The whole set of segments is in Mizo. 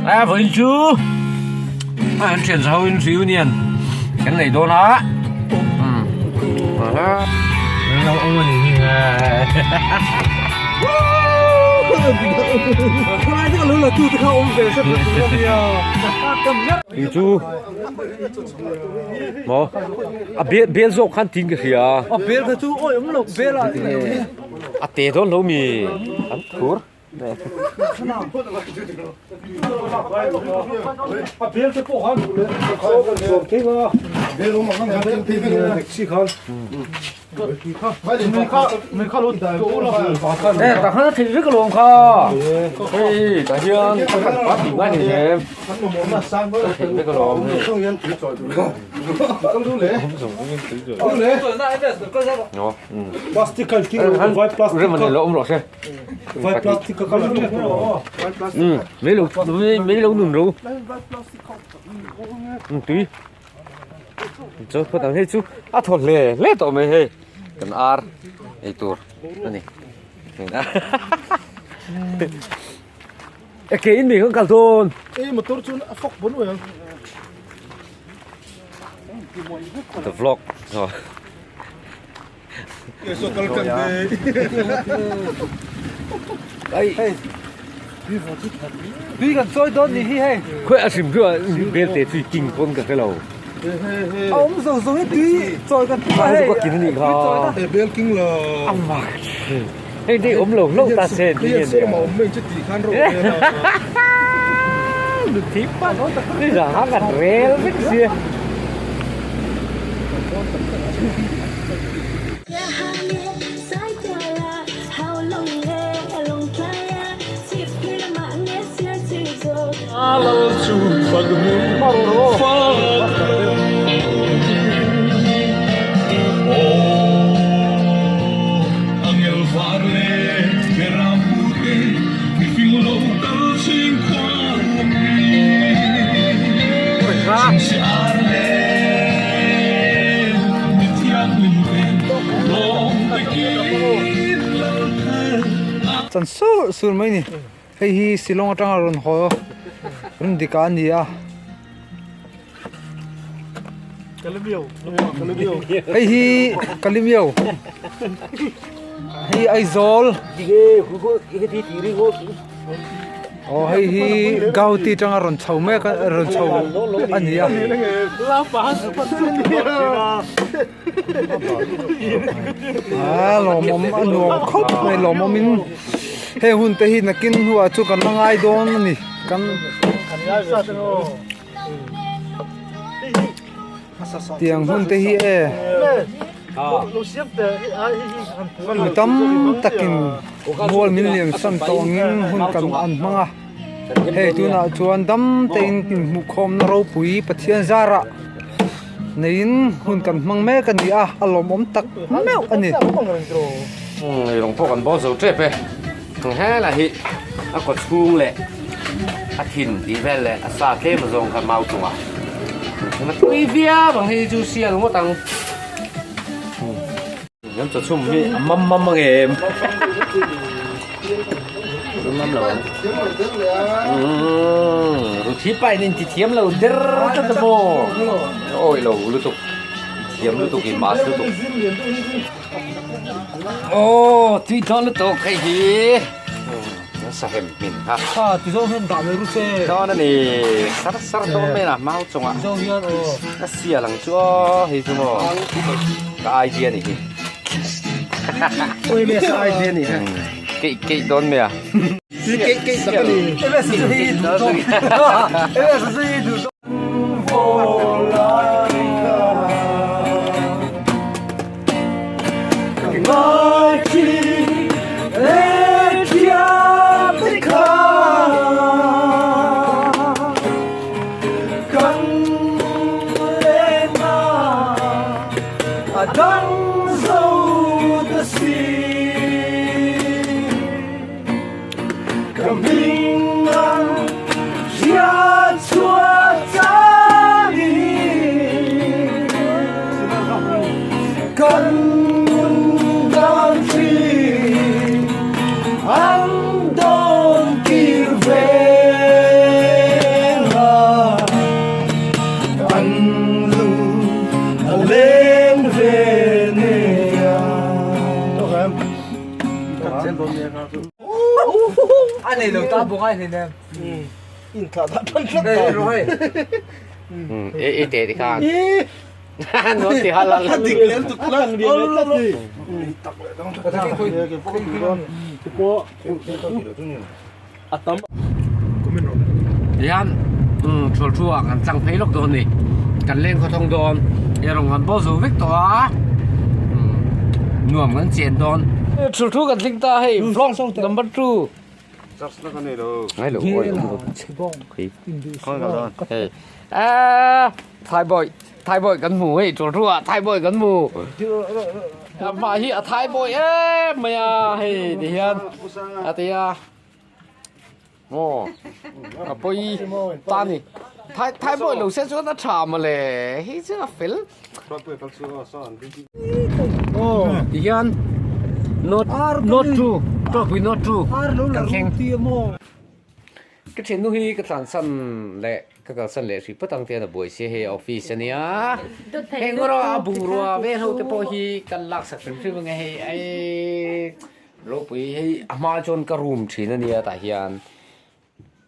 A vawiin chu an thian ho in reunion kan nei dawn a lo awm a ni hi Tui chu maw a bel bel zawk khan tin ka hria a bel kha chu awi awm lo bel ah a te dawn lo mi an thur A bel te pawh khan sawm thei a bel awm ang khan taxi khan Eh tah khan a theih vek alawm kha hei tah hian ka kal pah tih ngai ni em a theih vek alawm hei plastic khan vai plastic rem ani lo awm rawh se vai plastic ka kal mei lo mei lo nun ro tui Chuan phawt ang hei chu a thaw hle hle tawh mai hei kan ar ei tur a ni e ke in mi kan kal dawn e motor chuan a fawk bon uai ang the vlog Tui kan chawi dawn ni hi hei. Khawi a hrim chu a bel te chu king pawn ka hre lo. A awm zawng zawng hi tui chawi kan tum a hei. Ka kin anih kha. E bel king lo. Amma hei dei awm lo hlauh ta se ni nge nia. Awm mai chu ti khan ro. Nu thi pa. Ni za ha kan rel vek sia. Chan sur sur mai ni hei hi Shillong atanga rawn haw run dik a ni a hei hi Kalimiao hei Aizawl Aw hei hi Gauti atanga rawn chho mek a rawn chho a ni a. Aa lawmawm a nuam khawp mai lawmawm in heng hun te hi nakin hnuah chu kan la ngai dawn a ni kan tiang hun te hi e mi tam takin mual min liam san tawh angin hun kan an hmang a hei tunah chuan dam tein inhmuhkhawmna ropui Pathian zarah neiin hun kan hmang mek a ni a a lawmawm tak meuh a ni. Lawng pawh kan bawl zo tep e helai hi a kaw chhung leh a thin tih vel leh a sa tlem azawng kha mau chungah a tui viau ang hei chu sial ngawt ang. Kan chaw chhum hi a mam mam ang em? A mam lo ang. Ruthi pa in inti thiam lo der tlat a maw? Awi lo lutuk. Thiam lutuk in mas lutuk. Aw tui dawn lutuk hei hi. Nasa hem hmin ha. Ha ti zawng hian dah mai ru se. Dawn a ni. Sar sar dawn mai a mau chungah. Ti zawng hian aw. Ka sial ang chu aw hei chu maw. Ka idea ni hi. Oi me sa idea ni ha. Keih keih dawn mai a. Ti keih keih tak a ni. Eve sa chu hei duh tawk. Eve sa chu hei duh tawk. I te ti khan nuam ti hal hal Tihian thul thu ah kan tlang phei lawk dawn a ni kan leng khawthawng dawn erawng kan bawl zo vek tawh a nuam kan chen dawn. Thul thu kan thleng ta hei vlog number 2 Thai boy kan hmu hei tul thu ah Thai boy kan hmu amah hi a Thai boy em mai a hei ti hian a ti a aw a pawi ta ni Thai Thai boy lo se chuan a tha mawle hei chu a fel ti hian not not two tawpui not two kan thleng ka thiannu hi ka tlansan leh Ka kalsan leh hrih phawt ang te hian a buai sia hei office ania heng erawh a bungrua vel ho te pawh hi kan laksak hrim hrim ange hei ei ropui hei a hma chuan ka room thin ania tah hian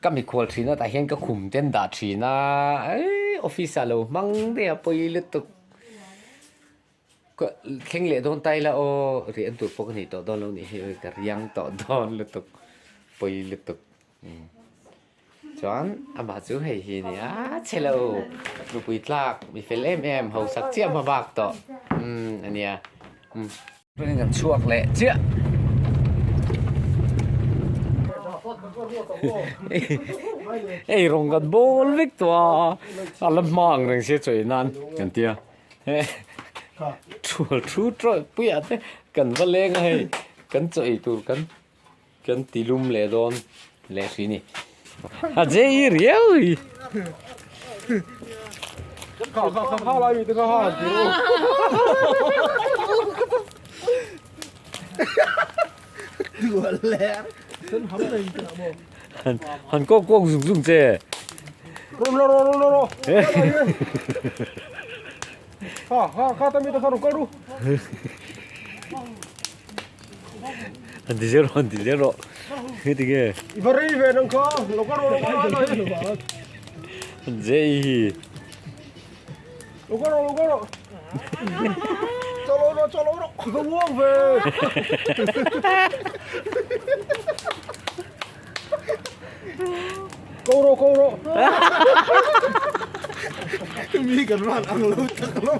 ka mikhual thin a tah hian ka khum te an dah thin a ei office ah lo hmang daih a pawi lutuk ka thleng leh dawn ta ila aw rih an tur pawh ka nei tawh dawn lo nih hi ka riang tawh dawn lutuk pawi lutuk. Chuan amah chu hei hi a nia chhe lo nupui tlak mi fel em em hausak chiah hma bak tawh umm a nia umm. Tunin kan chhuak leh chiah hei rawng kan bawl vek tawh a a la hma ang reng sia chawi nan kan tia thual thu tawih puiah te kan va leng a hei kan chaw ei tur kan. Kan ti lum leh dawn leh hri ni. A je i riau hi. Kha kha kha kha lai mi te kha ha ti ro. Dual le. Sen ham nei te mo. Han kok kok zung zung che. Ro ro ro ro ro. Kha kha kha ta mi te kha ro ka ru. Han ti zel rawh han ti zel rawh heti nge i va rei ve nang kha lo ka rawh lo ka rawh han zeh i hi lo ka rawh lo ka rawh cho lo rawh cho lo rawh i va uang ve ko rawh ko rawh mi kan ran ang lo tak lo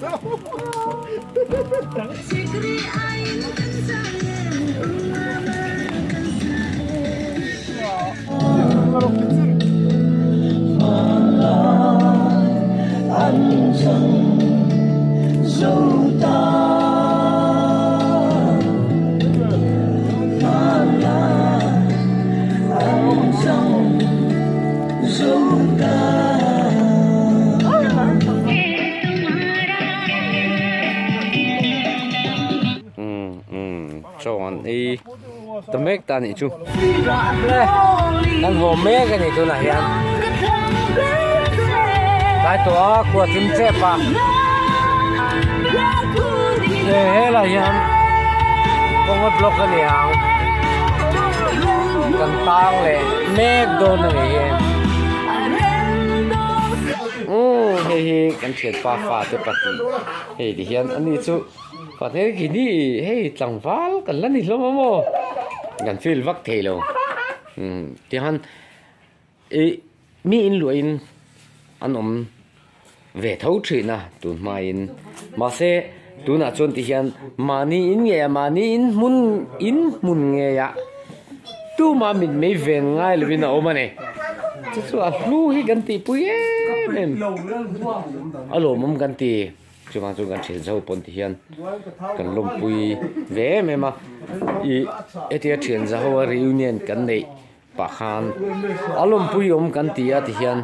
Chaw an ei ta mek ta anih chu kan haw mek a ni tunah hian tlai tawh a khua thim tep a helai hian kawng a block a ni ang kan tang leh mek dawn a ni hi umm hei hi kan thianpa fate pahnih hei ti hian ani chu pahnih khi ni hei tlangval kan la ni hlawm a maw kan feel vak thei lo umm tihian ih mi in luah in an awm ve tho thin a tun hmain mahse tunah chuan ti hian mahni in ngei ah mahni in hmun in hmun ngei ah tumah mit mei ven ngai lovin a awm a ni chu chu a hlu hi kan tihpui em em a lawmawm kan ti chuvang chu kan thian zo pawn ti hian kan lawmpui ve em em a ih hetia thian zaho a reunion kan neih. Pah khan a lawmpui awm kan ti a tihian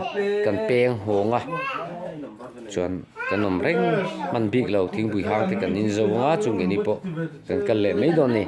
kan peng hawng a chuan kan awm reng hman bik lo thingpui hang te kan in zo ang a chung keini pawh kan kal leh mai dawn a ni.